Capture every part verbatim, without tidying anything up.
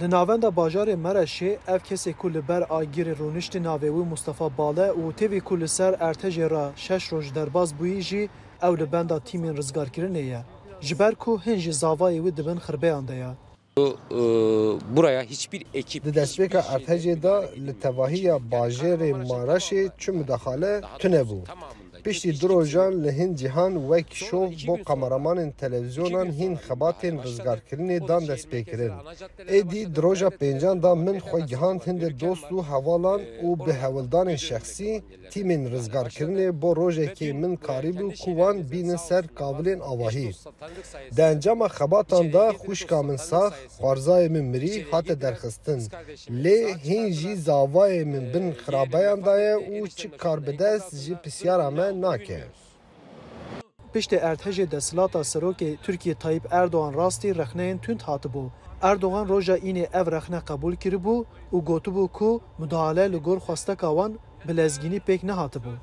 Li navenda bajarê Mereşê ev kesê ku li ber agirê rûniştî navê wî Mustafa Bal e û tevî ku li ser ertejê re şeş roj derbas bûyî jî ew li benda tîmên rizgarkirinê ye. Ji ber ku hin jî zavayê wî di bin xirbeyan de ye. Buraya hiçbir ekip... Di destpêka ertejê de li tevahiya bajêrê Maraşê çi mudaxale tune bû. Piştî du rojan li hin cîhan wek şov bo kameramanên televîzyonan hîn xebatên rizgarkirinê dan destpêkirin. Êdî di roja pêncan de min xwe gihand hindê dost û hevalan û bi hewldanên şexsî tîmên rizgarkirinê bo rojekê min karîbû ku wan bînin ser kavilên avahî. Di encama xebatan de xwişka min sax, xwarzayê min mirî hate derxistin. Lê hîn jî zavayê min bin xirabeyan de ye û çi karbidest ji pisyara me nake. Piştê erdhejê desthilata serokê Tirkiyê Tayyip Erdogan rastî rexneyên tund hatibû. Erdogan roja înê ev rexne qebûl kiribû û gotibû ku mudahale li gor xwesteka wan bi lezgînî pêk nehatibû.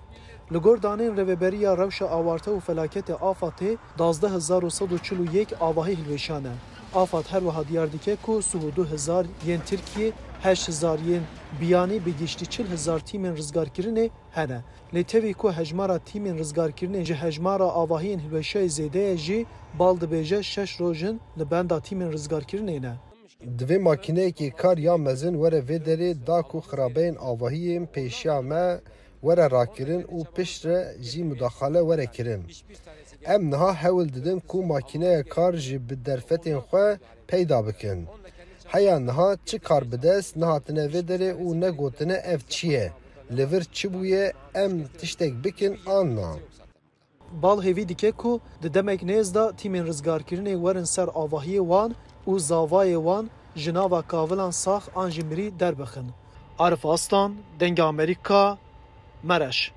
Li gor danên Rêveberiya Rewşa Awarte û Felaketê AFADê, duwazdeh hezar û sed û çil û yek avahî hilweşane. AFAD her wiha diyar dike ku sî û du hezar yên Tirkiyê, heşt hezar yên biyanî, bi giştî çil hezar tîmên rizgarkirinê hene. Lê tevî ku hejmara tîmên rizgarkirinê ji hejmara avahiyên hilweşayê zêde ye jî, Bal dibêje şeş roj in li benda tîmên rizgarkirinê ne. Divê makîneyekê kar ya mezin were vê derê da ku xirabeyên avahiyên pêşiya me were rakirin û piştre jî mudaxale were kirin. Em niha hewl didin ku makîneya kar jî bi derfetên xwe peyda bikin. Heya niha çi karbidest nehatine vê derê û negotine ev çi ye, li vir çi bûye, em tiştek bikin an na. Bal hêvî dike ku di demek nêz de tîmên rizgarkirinê werin ser avahiyê wan û zavayê wan ji nava kavilan sax an jî mirî derbixin. Arif Aslan, Dengê Amerîka, Mereş.